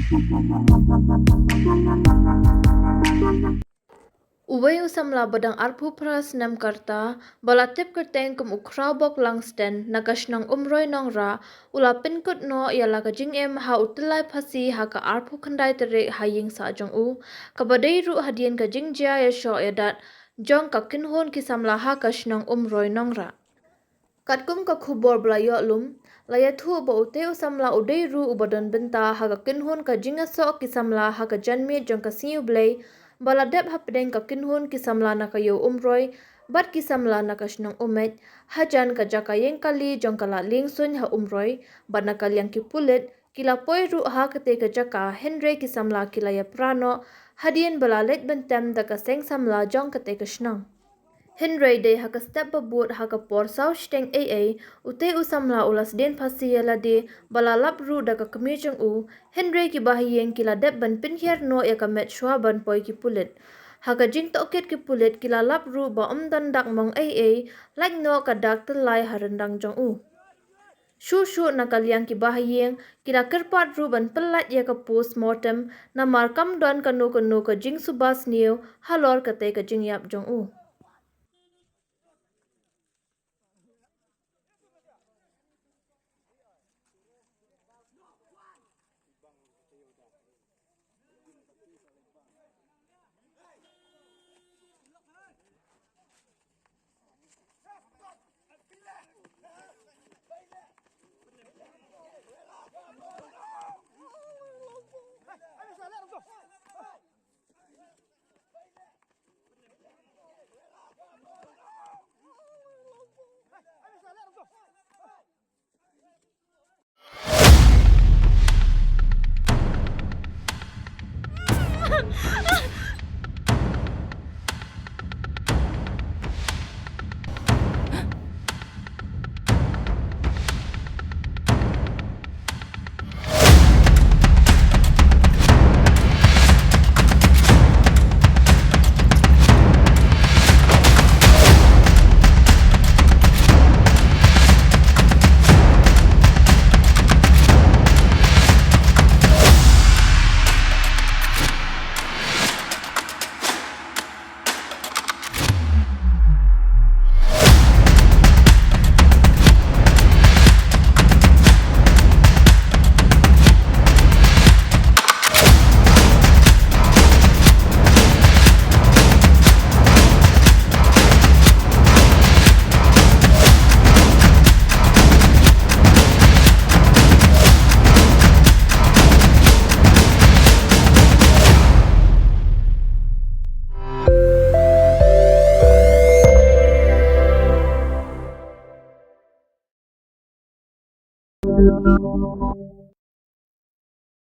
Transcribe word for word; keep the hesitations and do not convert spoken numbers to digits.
Uwei u samla ba dang arphew phra snem ka rta, ba la tip kyrteng kum u Khrawbok Langsten na ka shnong Umroi Nongrah, u la pynkut noh ïa la ka jingim ha u tyllai phasi ha ka arphew khyndai tarik ha ïing sah jong u, kaba dei ruh hadien ka jingjia ïa shoh ïa dat jong ka kynhun ki samla ha ka shnong Umroi Nongrah. Katkum ka khubor ba la ïoh lum, la ïathuh ba utei u samla u dei ruh uba don bynta ha ka kynhun ka jingïasoh ki samla ha ka janmiet jong ka Sngi U Blei, ba la dep hapdeng ka kynhun ki samla na ka ïew Umroi bad ki samla na ka shnong Umeit, hajan ka jaka ïeng kali jong ka Ladliengsuiñ ha Umroi, bad na ka liang ki pulit, ki la poi ruh ha katei ka jaka, hynrei ki samla ki la ïapra noh hadien ba la leit bynta da ka seng samla jong katei ka shnong. Hynrei dei ha ka step ba bud ha ka por saw shiteng eiei, utei u samla u la sdien phasi ïa lade, ba la lap ruh da ka kmie jong u, hynrei ki bahaïing ki la dep ban pynhiar noh ïa ka met shuwa ban poi ki pulit. Ha ka jingtohkit ki pulit ki la lap ruh ba ym don dak mong eiei, lait noh ka dak tyllai ha ryndang jong u. Shuh shuh na ka liang ki bahaïing, ki la kyrpad ruh ban pyllait ïa ka post mortem, namar kam don kano kano ka jingsuba sniew halor katei ka jingïap jong u.